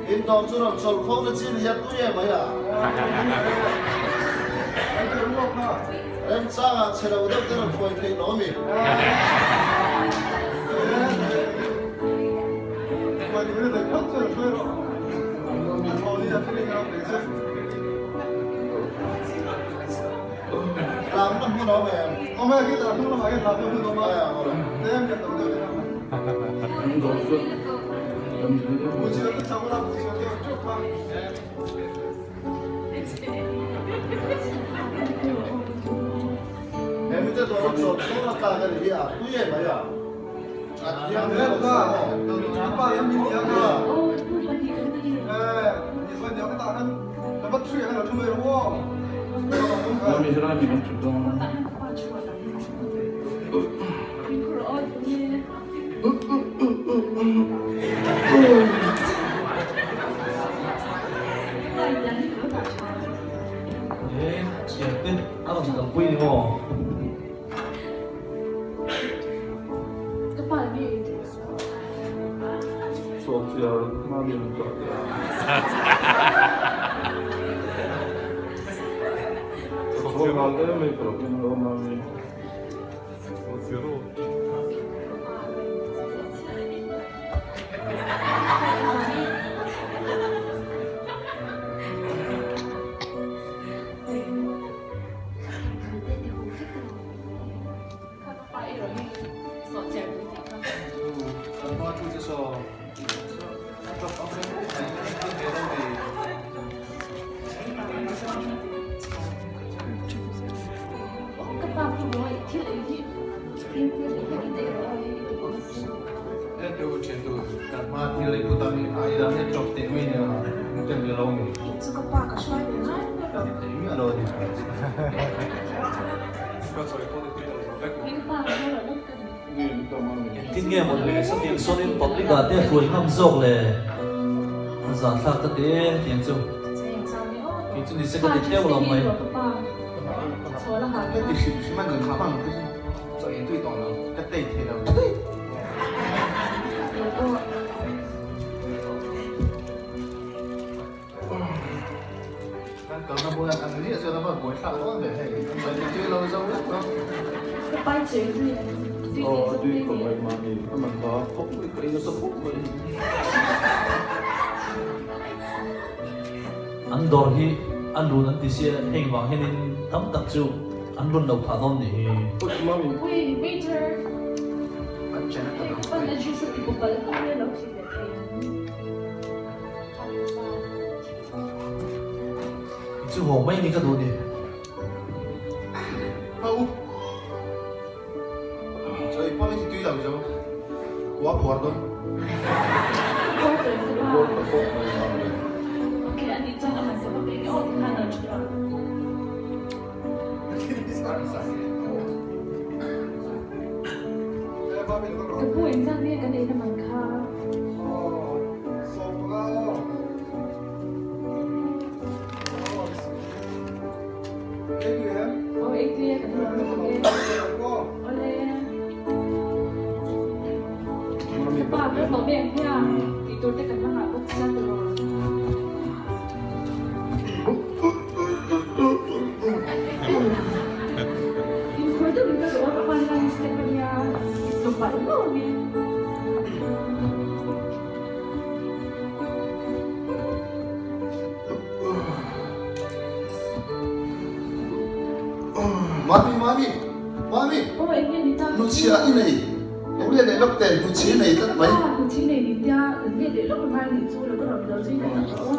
In dawr chu rawn chawlh fo na chi ni a tui em mai a. Remchangah chhe lo deuh te rawn hruai theih lo a mi? Tlamna hmun a awm em? He mite dawr a chawt chhung a tlak a ni hi a tui em mai a. A thiang hle bawk a He thiante a rawn kalpui ni maw? Engtin nge maw le satiang sawnin public ah te a hruai ngam zawk le a zah thlak ta te tiang chu kei chu nise ka ti tleu lo mai. An dawr hi a lun an ti sia heng vang hianin tam tak chu an lun lo phah dawn nih hi. Chu haw mai ni ka duh ni. Ho. Chawi pawh hi tui lo zo. Kua phuar dawn. Mami, mami, mami. Hnuchhia i nei. Lo let leh lawk teh, hnuchhi i nei tlat mai. ngai nih chu lo ka rawn lo zui leh ang aw.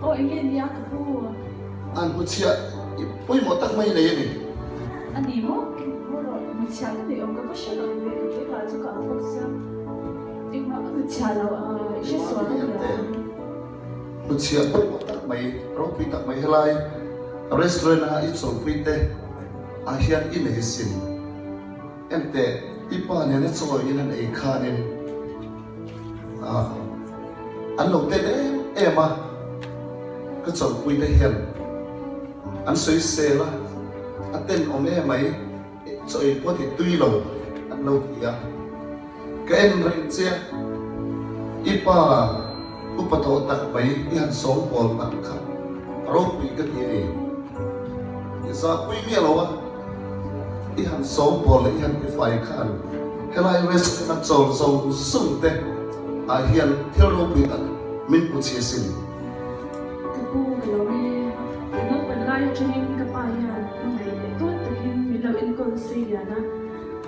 Aw eng nge nia ka pu? An hmuchhiah i pawimawh tak mai nei a ni. A ni maw? Maw rawh, hmuchhiah ka neih awm ka va hre lo ve ka keimah chu ka ang bawk sia. Engmah ka hmuchhiah lo a, i hre sual a nia. Hmuchhiah pawimawh tak mai, ropui tak mai helai restaurant a i chawlpui te ah hian i nei sin. Enteh, i pa nena chaw in an ei khanin an lo tet em em a, ka chawlhpui te hian an sawi sel a, a tenawm em mai, chaw ei pawh ti tui lo an lo ti a, ka en reng che a, i pa upa tawh tak mai i han sawm pawl tak kha ropui ka ti a ni, i zahpui miah lo a. I han sawm pawl leh i han tifai khan helai restaurant a chawl zawng zawng te ah hian thil ropui tak min hmu chhi asin. Ka pu ka lo e, ka naupan lai atangin ka pa hian hmangaih leh tawn takin min lo enkawl sei lian a,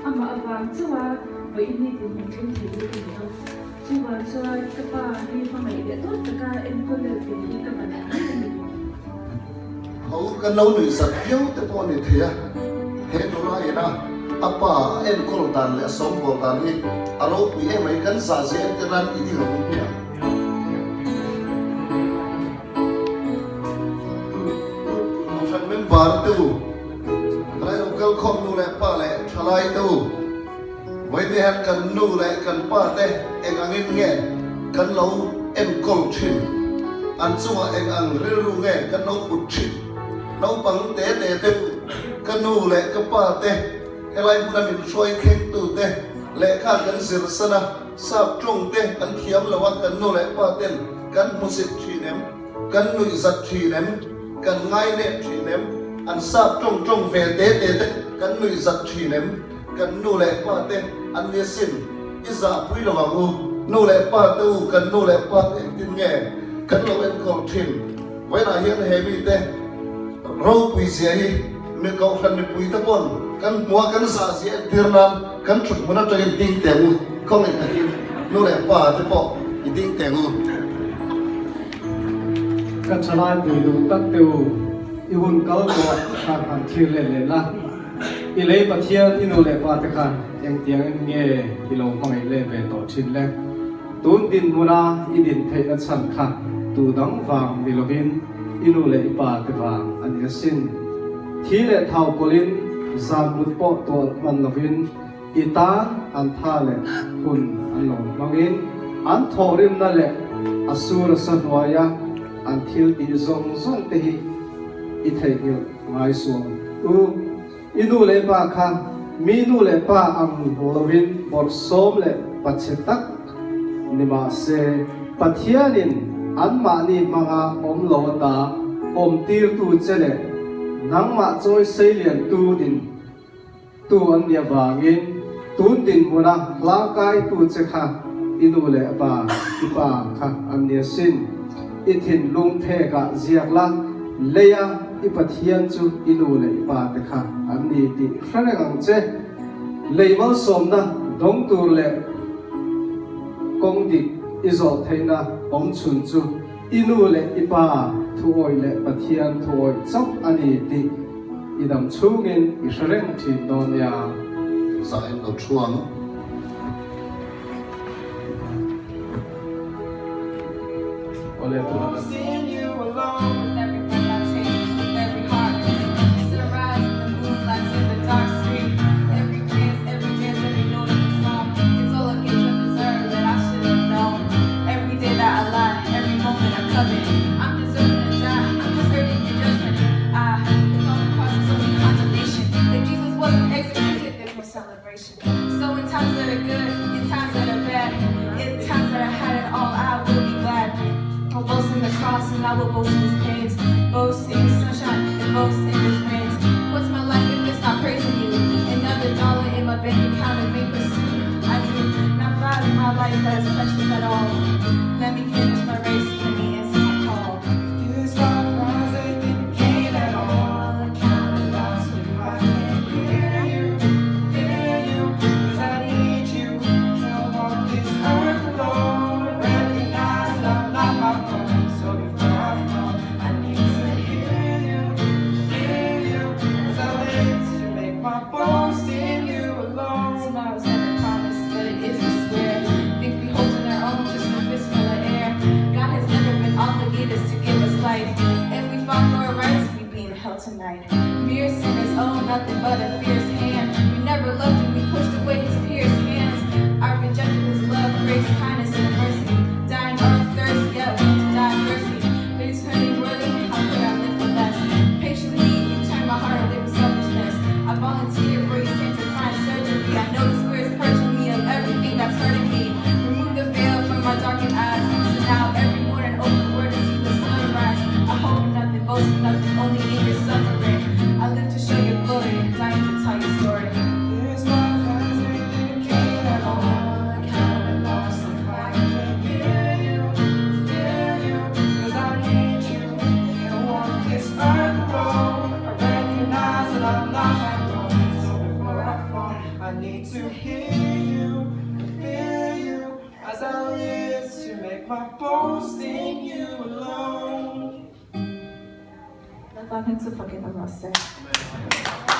amah avang chauh a vawiin ni dinhmun thleng thei chu ka ni a, chuvang chuan ka pa hi hmangaih leh tawn taka enkawl leh ve hi ka ban mai a ni. Ho kan lo nuih zat viau te pawh a ni thei a, he nula ina a pa a enkawl dan leh a sawmbawl dan hi a ropui em mai, kan zah zia entir nan i ding ang u hmiang. Kohhran member te u, tlai lo kal khawm nu leh pa leh thalai te u, vawiin hian kan nu leh kan pa te eng angin nge kan lo enkawl thin? An chungah eng ang rilru nge kan lo put thin? Naupang te te te u, ka nu leh ka pa te, helai hmuna min hruai thlengtu te lehkha kan zir san a, sap tawng te kan thiam lo a, kan nu leh pa ten kan hmusit thin em? Kan nuih zat thin em? Kan ngainep thin em? An sap tawng tawng ve te te te kan nuih zat thin em? Kan nu leh pa te an ni asin, i zahpui lo ang u. Nu leh pa te u, kan nu leh pa te engtin nge kan lo enkawl thin? Vawiinah hian he mite ropui zia hi mi kohhran mipui te pawn kan hmu a, kan zah zia entir nan kan thut hmun atangin ding teh u, khawngaih takin nu leh pa te pawh i ding teh u. Ka thalai pui duh tak te u, i hun kal tawh khan han thlir let leh la. I lei Pathian i nu leh pa te khan engtiangin nge i lo hmangaih leh ve tawh thin le? Tun dinhmuna i din theihna chhan kha tu dang vang ni lovin i nu leh i pa te vang a ni asin. Thi leh thau pawlhin zan mut pawh tual hman lovin i tan an tha leh hun an lo hmangin an thawhrimna leh a sur a sa hnuaia an thil tih zawng zawng te hi i theihnghilh Ngai suam u, i nu leh pa kha mi nu leh pa ang lovin bawrhsawm leh pachhe tak ni mah se, Pathianin anmahni hmanga awm lo ata awmtirtu che leh nangmah chawi seiliantu din tu an nih avangin tun dinhmuna hlangkaitu che kha i nu leh pa, i pa kha an ni asin. I thinlung phekah ziak la, leia i Pathian chu i nu leh i pa te kha an ni tih hre reng ang che. Lei malsawmna dawng tur leh kawng dik i zawh theihna awmchhun chu I nu leh i pa thuawih leh Pathian thuawih chauh a ni tih i dam chhungin i hre reng thin dawn nia. Zah en lo thu ang. Awle tunah I need to hear you and feel you as I live to make my boast in you alone. Lalpa hming chu fakin a ruah se.